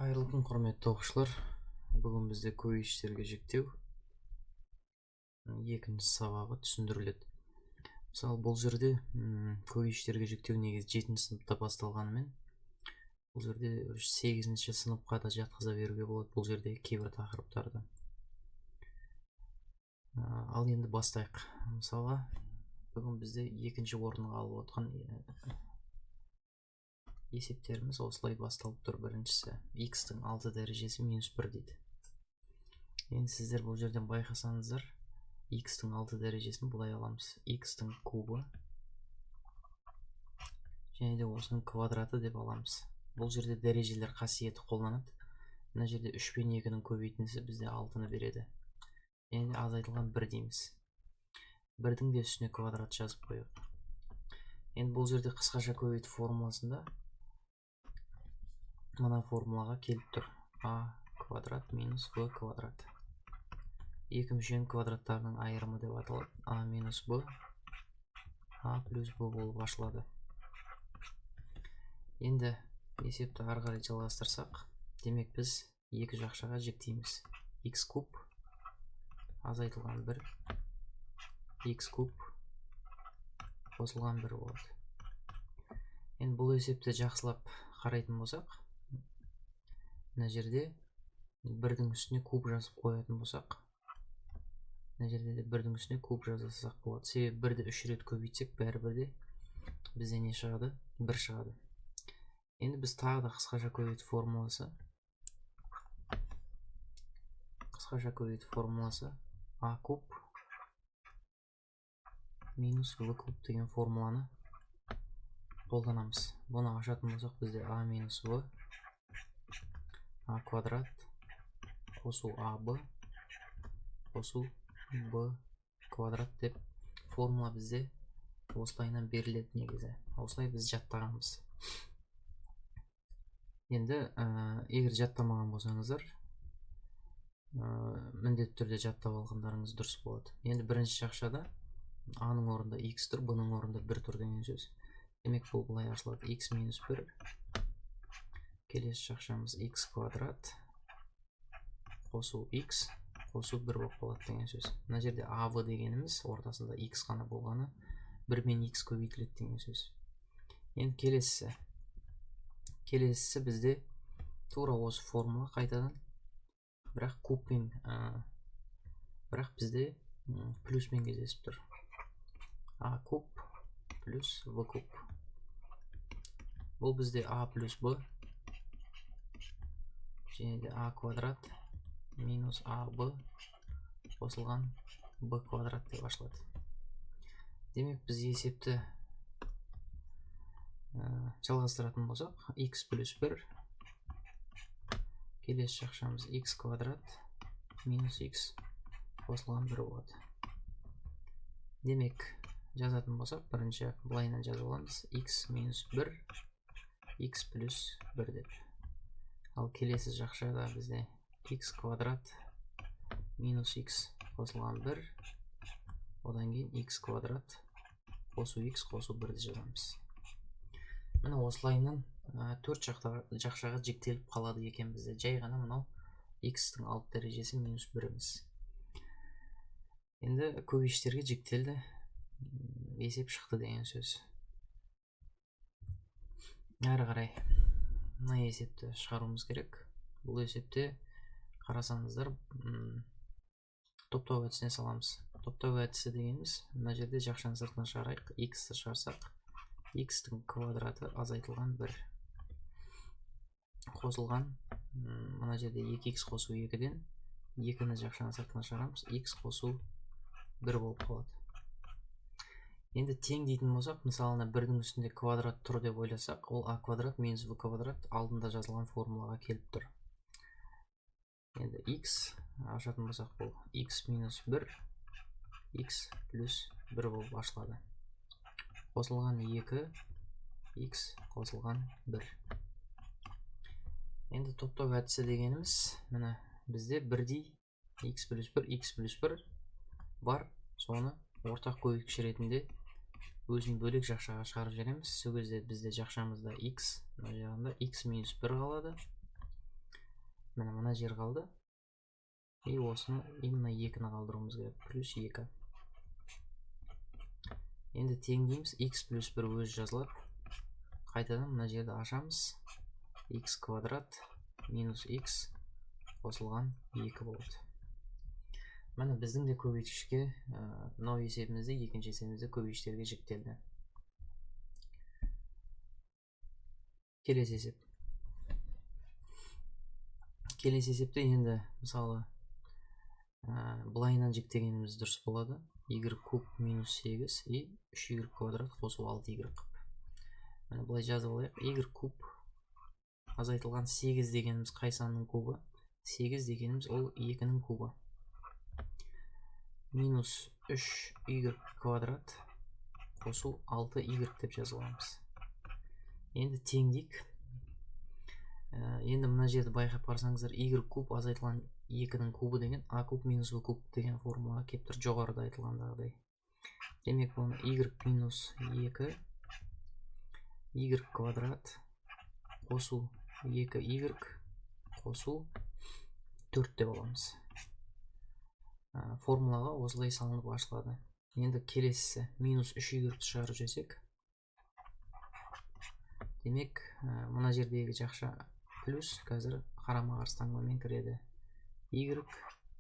Қайырлы күн, құрметті оқушылар! Бүгін бізде көбейгіштерге жіктеу екінші сабағы түсіндіріледі. Мысалы, бұл жерде көбейгіштерге жіктеу негізі жетінші сыныпта басталғанымен, бұл жерде сегізінші сыныпқа да жатқыза беруге болады бұл жердегі кейбір тақырыптарды. Ал енді бастайық. Мысалға, бүгін бізде екінші орынға алып отқан есептеріміз осылай басталып тұр. Біріншісі: x-тің 6 дәрежесі минус 1 дейді. Енді сіздер бұл жерден байқасаңыздар, x-тің 6 дәрежесін былай аламыз: x-тің кубы және де осының квадраты деп аламыз. Бұл жерде дәрежелер қасиеті қолданады. Мына жерде 3 пен 2-нің көбейтіндісі бізде 6-ны береді және де азайтылған 1 дейміз. Бірдің де үстіне квадрат жазып қояйық. Енді бұл жерде қысқаша көбейту формуласында мына формулаға келіп тұр: а квадрат минус б квадрат. Екі мүшенің квадраттарының айырымы деп аталады. А минус б, а плюс б болып ашылады. Енді есепті ары қарай жалғастырсақ, демек, біз екі жақшаға жіктейміз: x куб азайтылған 1, x куб қосылған 1 болады. Енді бұл есепті жақсылап қарайтын болсақ, мына жерде бірдің үстіне куб жазып қоятын болсақ, мына жерде де бірдің үстіне куб жаза болады, себебі бірді үш рет көбейтсек, бәрібір де бізде не шығады? Бір шығады. Енді біз тағы да қысқаша көбейту формуласы а куб минус в куб деген формуланы қолданамыз. Бұны ашатын болсақ, бізде а минус в, а квадрат қосу аб қосу б квадрат деп формула бізде осылайынан беріледі. Негізі осылай біз жаттағанбыз. Енді егер жаттамаған болсаңыздар, міндетті түрде жаттап алғандарыңыз дұрыс болады. Енді бірінші жақшада а-ның орнында x тұр, б-ның орнында 1 тұр деген сөз. Демек, бұл былай ашылады: x минус 1. Келесі жақшамыз x квадрат қосу x қосу 1 болып қалады деген сөз. Мына жерде ав дегеніміз ортасында x қана болғаны, 1 мен x көбейтіледі деген сөз. Енді келесісі бізде тура осы формула қайтадан, бірақ кубпен, бірақ бізде плюспен кездесіп тұр: а куб плюс в куб. Бұл бізде а плюс б және де а квадрат минус аб қосылған б квадрат деп ашылады. Демек, біз есепті жалғастыратын болсақ, x плюс 1, келесі жақшамыз x квадрат минус x қосылған 1 болады. Демек, жазатын болсақ, бірінші былайынан жазып аламыз: x минус 1, x плюс 1 деп. Ал келесі жақшада бізде x квадрат минус x қосылған 1, одан кейін x квадрат қосу x қосу 1-ді жазамыз. Міне, осылайынан төрт жақшаға жіктеліп қалады екен. Бізде жай ғана мынау x-тің алты дәрежесі минус біріміз. Енді көбейгіштерге жіктелді, есеп шықты деген сөз. Әрі қарай мына есепті шығаруымыз керек. Бұл есепте қарасаңыздар, топтау әдісіне саламыз. Топтау әдісі дегеніміз, мына жерде жақшаның сыртына шығарайық. X-ті шығарсақ, x-тің квадраты азайтылған 1 қосылған, мына жерде 2x қосу 2-ден 2-ні жақшаның сыртына шығарамыз, x қосу 1 болып қалады. Енді тең дейтін болсақ, мысалына, бірдің үстінде квадрат тұр деп ойласақ, ол а квадрат минус в квадрат алдында жазылған формулаға келіп тұр. Енді x ашатын болсақ, бұл x минус 1, x плюс 1 болып ашылады, қосылған 2 x қосылған 1. Енді топтау әдісі дегеніміз, міне, бізде бірдей x плюс 1, x плюс 1 бар. Соны ортақ көбейткіш ретінде өзін бөлек жақшаға шығарып жібереміз. Сол кезде бізде жақшамызда x, мына жағында x минус 1 қалады. Міне, мына жер қалды. И осыны именно 2-ні қалдыруымыз керек. Плюс 2. Енді теңдейміз. X плюс 1 өзі жазылады. Қайтадан мына жерді ашамыз. X квадрат минус x қосылған 2 болады. Міне, біздің де көбейткішке мынау есебімізде, екінші есебімізде көбейткіштерге жіктелді. Келесі есеп. Келесі есепте енді мысалы былайынан жіктегеніміз дұрыс болады. Y куб минус 8 и 3y квадрат қосу 6y. Міне, былай жазып алайық. Y куб азайтылған 8 дегеніміз қай санның кубы? 8 дегеніміз ол 2-нің кубы. Минус 3y квадрат қосу 6y деп жазып аламыз. Енді теңдейік. Енді мына жерді байқап қарасаңыздар, y куб азайтылған 2-нің кубы деген а куб минус в куб деген формулаға келіп тұр, жоғарыда айтылғандағыдай. Демек, бұны y минус 2 y квадрат қосу 2y қосу 4 деп аламыз. Формулаға осылай салынып ашылады. Енді келесісі минус 3y шығарып жіберсек, демек, мына жердегі жақша плюс қазір қарама-қарсы таңбамен кіреді. Y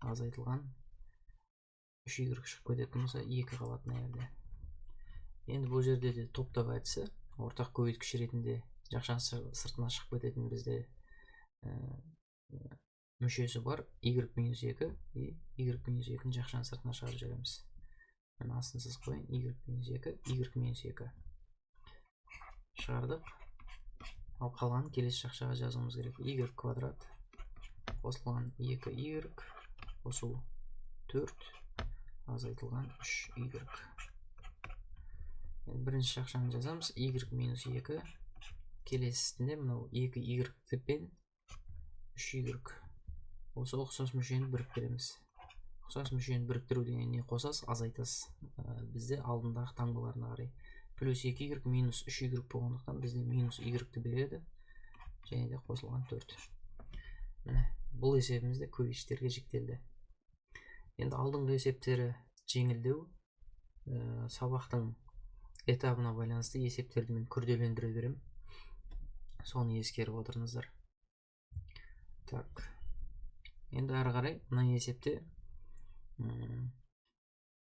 азайтылған 3y шығып кететін болса, 2 қалады мына жерде. Енді бұл жерде де топтап әдісі, ортақ көбейткіш ретінде жақшаның сыртына шығып кететін бізде мүшесі бар y минус 2 и y минус 2-ні жақшаның сыртына шығарып жібереміз. Мен астын сызып қояйын. Y минус 2, y минус 2 шығардық. Ал қалғанын келесі жақшаға жазуымыз керек. Y квадрат қосылған 2y қосу 4 азайтылған 3y. Енді бірінші жақшаны жазамыз. Y минус 2, келесісінде мынау 2y пен 3y. Осы ұқсас мүшені біріктіреміз. Ұқсас мүшені біріктіру деген не? Қосасыз, азайтасыз. Бізде алдындағы таңбаларына қарай плюс 2y минус 3y болғандықтан бізде минус y-ті береді және де қосылған 4. Міне, бұл есебіміз де көбейткіштерге жіктелді. Енді алдыңғы есептері жеңілдеу. Сабақтың этабына байланысты есептерді мен күрделендіре беремін. Соны ескеріп отырыңыздар. Так. Енді әрі қарай мына есепте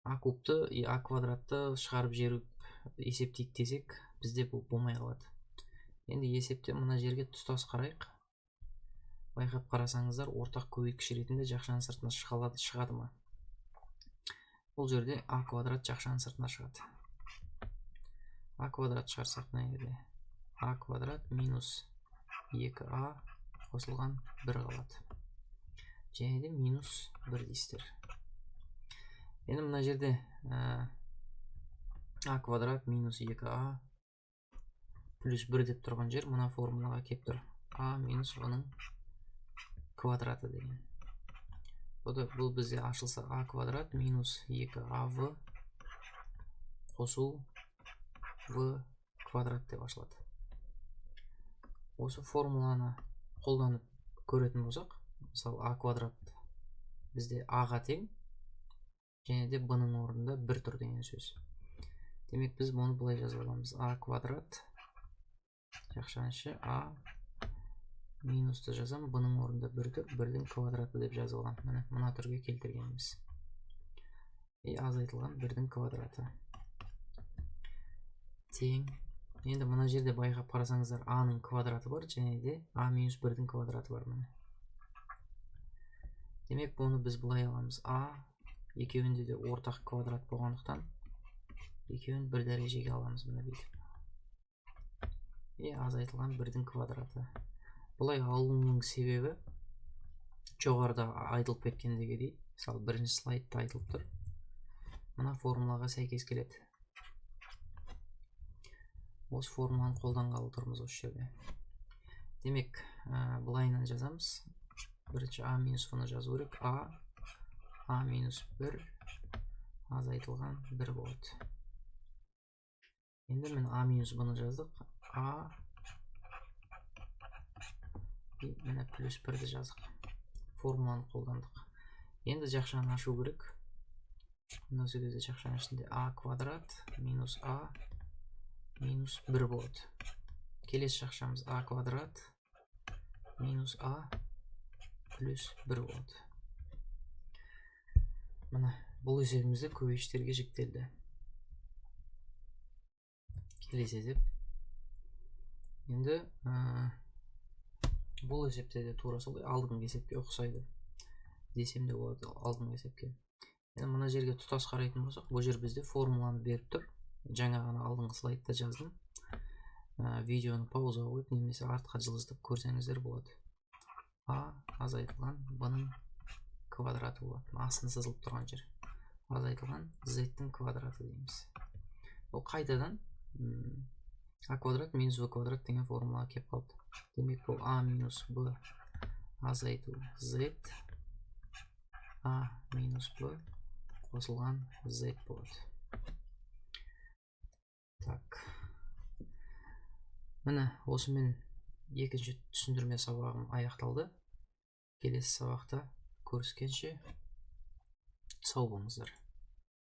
а кубты и а квадратты шығарып жіберіп есептейік десек, бізде бұл болмай қалады. Енді есепте мына жерге тұтас қарайық. Байқап қарасаңыздар, ортақ көбейткіш ретінде жақшаның сыртына шығады ма? Бұл жерде а квадрат жақшаның сыртына шығады. А квадрат шығарсақ, мына жерде а квадрат минус 2а қосылған 1 қалады. Және де минус 1 дейсіздер. Енді мына жерде а квадрат минус 2а плюс 1 деп тұрған жер мына формулаға келіп тұр. А минус в-ның квадраты деген. Бұл бізде ашылса а квадрат минус 2av қосу в квадрат деп ашылады. Осы формуланы қолданып көретін болсақ, мысалы а квадрат бізде а-ға тең және де б-ның орнында 1 тұр деген сөз. Демек, біз бұны былай жазып аламыз. А квадрат жақшаның іші а минусты жазам, б-ның орнында 1 тұр, 1-дің квадраты деп жазып аламын. Міне, мына түрге келтіргеніміз. И азайтылған 1-дің квадраты тең. Енді мына жерде байқап қарасаңыздар, а-ның квадраты бар және де а минус 1-дің квадраты бар, міне. Демек, бұны біз былай аламыз. А екеуінде де ортақ квадрат болғандықтан екеуін бір дәрежеге аламыз, міне бүйтіп. И азайтылған 1-дің квадраты. Бұлай алуының себебі жоғарыда айтылып кеткендегідей, мысалы бірінші слайдта айтылып тұр. Мына формулаға сәйкес келеді. Осы формуланы қолданғалы тұрмыз осы жерде. Демек, былайынан жазамыз. Бірінші а минус в-ны жазу керек. А минус 1 азайтылған 1 болады. Енді мен а минус б-ны жаздық. А И міне, плюс бірді жаздық, формуланы қолдандық. Енді жақшаны ашу керек. Мына кезде жақшаның ішінде а квадрат минус а минус 1 болады. Келесі жақшамыз а квадрат минус а плюс 1 болады. Міне, бұл есебімізде көбейгіштерге жіктелді. Келесі есеп. Енді бұл есепте де тура солай, алдыңғы есепке ұқсайды десем де болады, алдыңғы есепке. Енді мына жерге тұтас қарайтын болсақ, бұл жер бізде формуланы беріп тұр. Жаңа ғана алдыңғы слайдта жаздым. Видеоны паузаға қойып немесе артқа жылжытып көрсеңіздер болады. А азайтылған б-ның квадраты болады. Астында сызылып тұрған жер азайтылған z-тің квадраты дейміз. Ол қайтадан а квадрат минус в квадрат деген формулаға келіп қалды. Демек, бұл а минус б азайту z, а минус б қосылған z болады. Так, міне, осымен екінші түсіндірме сабағым аяқталды. Келесі сабақта көріскенше, сау болыңыздар.